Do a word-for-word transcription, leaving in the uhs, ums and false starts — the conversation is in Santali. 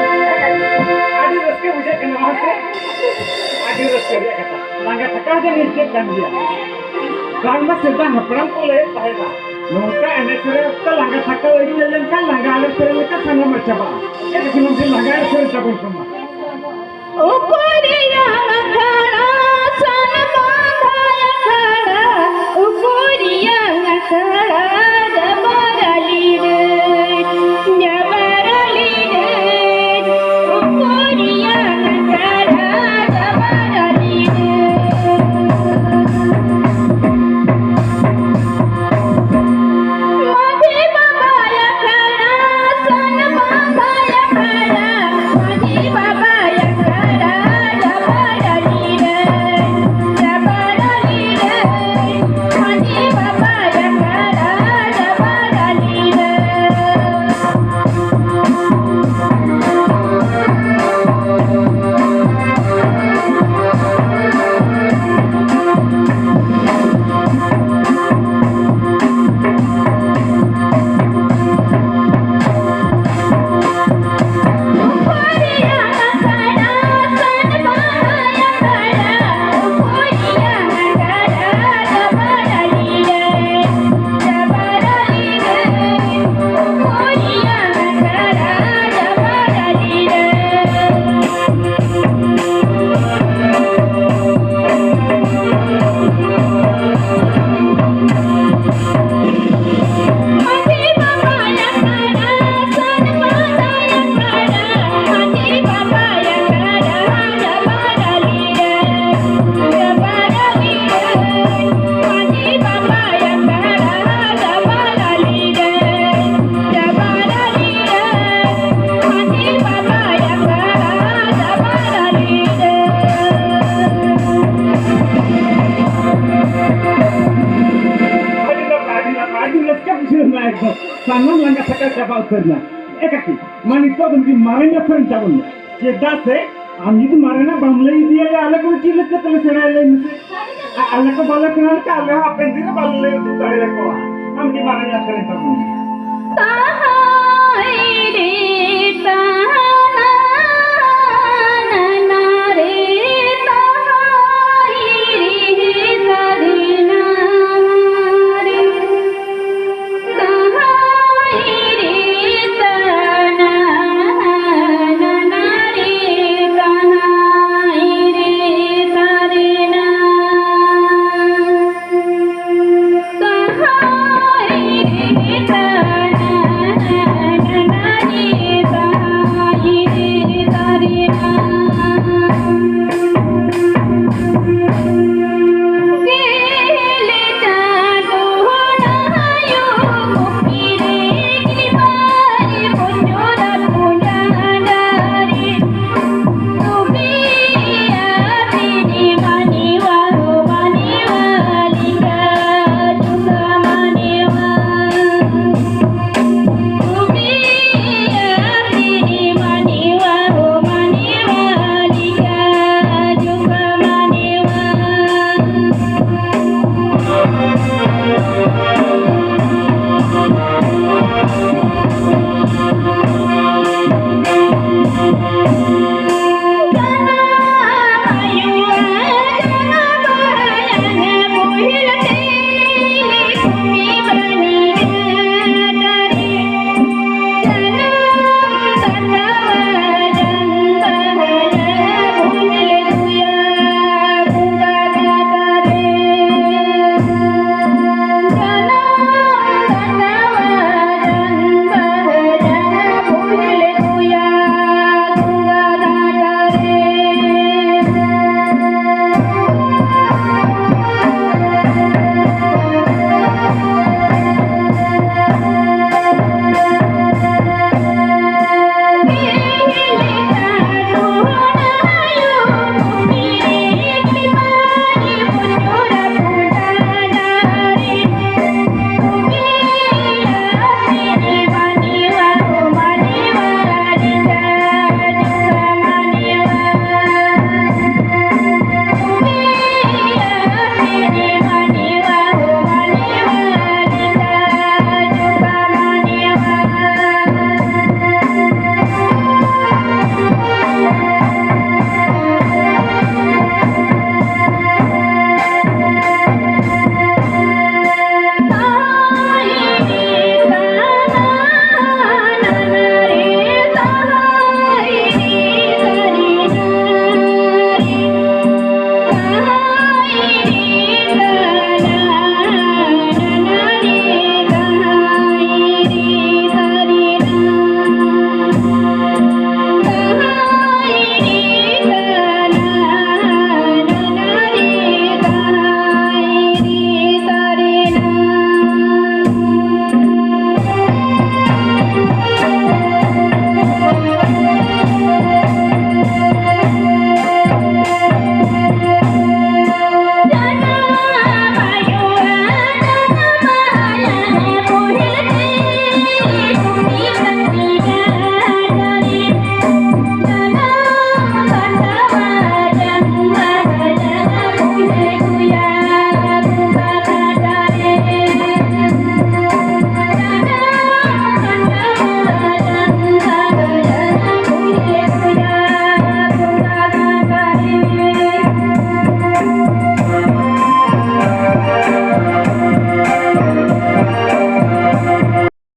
ᱟᱹᱰᱤ ᱨᱟᱹᱥᱠᱟᱹ ᱵᱩᱡᱷᱟᱹᱜ ᱠᱟᱱᱟ, ᱵᱟᱝ ᱥᱮ? ᱟᱹᱰᱤ ᱨᱟᱹᱥᱠᱟᱹ ᱨᱮᱭᱟᱜ ᱠᱟᱛᱷᱟ᱾ ᱞᱟᱸᱜᱟ ᱛᱷᱟᱠᱟᱣ ᱫᱚ ᱱᱤᱥᱪᱤᱛ ᱠᱟᱱ ᱜᱮᱭᱟ᱾ ᱵᱟᱝᱢᱟ ᱥᱮᱫᱟᱭ ᱦᱟᱯᱲᱟᱢ ᱠᱚ ᱞᱟᱹᱭᱮᱫ ᱛᱟᱦᱮᱸᱱᱟ, ᱱᱚᱝᱠᱟ ᱮᱱᱮᱡ ᱥᱮᱨᱮᱧ ᱚᱠᱛᱚ ᱞᱟᱸᱜᱟ ᱛᱷᱟᱠᱟᱣ ᱟᱹᱭᱠᱟᱹᱣ ᱞᱮᱱᱠᱷᱟᱱ ᱞᱟᱸᱜᱟ ᱮᱱᱮᱡ ᱥᱮᱨᱮᱧ ᱞᱮᱠᱟ ᱥᱟᱱᱟᱢᱟᱜ ᱪᱟᱵᱟᱜᱼᱟ᱾ ᱪᱮᱫ ᱞᱟᱹᱜᱤᱫ ᱱᱚᱝᱠᱟ ᱞᱟᱸᱜᱟ ᱮᱱᱮᱡ ᱥᱮᱨᱮᱧ ᱛᱟᱵᱚᱱ ᱠᱟᱱᱟ? ᱩᱠᱩᱨᱤᱭᱟᱝ ᱟᱠᱷᱲᱟ, ᱥᱟᱱᱢᱟ ᱫᱟᱭᱟ ᱠᱷᱟᱲᱟ, ᱩᱠᱩᱨᱤᱭᱟᱝ ᱟᱠᱷᱲᱟ, ᱡᱟᱵᱟᱨᱟᱞᱤ ᱨᱮ, ᱡᱟᱵᱟᱨᱟᱞᱤ ᱨᱮ, ᱩᱠᱩᱨᱤᱭᱟᱝ ᱟᱠᱷᱲᱟ, ᱡᱟᱵᱟᱨᱟᱞᱤ ᱨᱮ᱾ ᱢᱟᱹᱡᱷᱤ ᱵᱟᱵᱟ ᱟᱠᱷᱲᱟ, ᱥᱟᱱᱢᱟ ᱫᱟᱭᱟ ᱠᱷᱟᱲᱟ, ᱢᱟᱹᱡᱷᱤ ᱵᱟᱵᱟ ᱟᱠᱷᱲᱟ, ᱡᱟᱵᱟᱨᱟᱞᱤ ᱨᱮ, ᱡᱟᱵᱟᱨᱟᱞᱤ ᱨᱮ, ᱢᱟᱹᱡᱷᱤ ᱮᱠᱫᱚᱢ ᱥᱟᱱᱟᱢ ᱞᱟᱸᱜᱟ ᱛᱷᱟᱠᱟ ᱪᱟᱵᱟ ᱩᱛᱟᱹᱨ ᱮᱱᱟ᱾ ᱮ ᱠᱟᱹᱠᱤ, ᱢᱟ ᱱᱤᱛᱚᱜ ᱫᱚ ᱢᱤᱫᱴᱤᱡ ᱢᱟᱨᱮ ᱧᱚᱜ ᱥᱮᱨᱮᱧ ᱛᱟᱵᱚᱱ ᱢᱮ᱾ ᱪᱮᱫᱟᱜ ᱥᱮ ᱟᱢ ᱡᱩᱫᱤ ᱢᱟᱨᱮᱱᱟᱜ ᱵᱟᱢ ᱞᱟᱹᱭ ᱤᱫᱤᱭᱟ, ᱟᱞᱮ ᱠᱚᱫᱚ ᱪᱮᱫ ᱞᱮᱠᱟ ᱛᱮᱞᱮ ᱥᱮᱬᱟᱭᱟ, ᱞᱟᱹᱭ ᱢᱮᱥᱮ? ᱟ-, ᱟᱞᱮ ᱠᱚ ᱵᱟᱞᱮ ᱥᱮᱬᱟ ᱞᱮᱠᱷᱟᱱ ᱟᱞᱮ ᱦᱚᱸ ᱦᱟᱯᱮᱱ ᱫᱤᱱ ᱨᱮ ᱵᱟᱞᱮ ᱞᱟᱹᱭ ᱩᱫᱩᱜ ᱫᱟᱲᱮᱭᱟᱠᱚᱣᱟ᱾ ᱟᱢ ᱜᱮ ᱢᱟᱨᱮ ᱧᱚᱜ ᱥᱮᱨᱮᱧ ᱛᱟᱵᱚᱱ ᱢᱮ᱾ ᱛᱟᱦᱟᱭ ᱨᱮ ᱛᱟᱦᱟᱱᱟ ᱨᱮ ᱛᱟᱦᱟᱭ ᱨᱮ ᱛᱟᱨᱤᱱᱟ ᱨᱮ᱾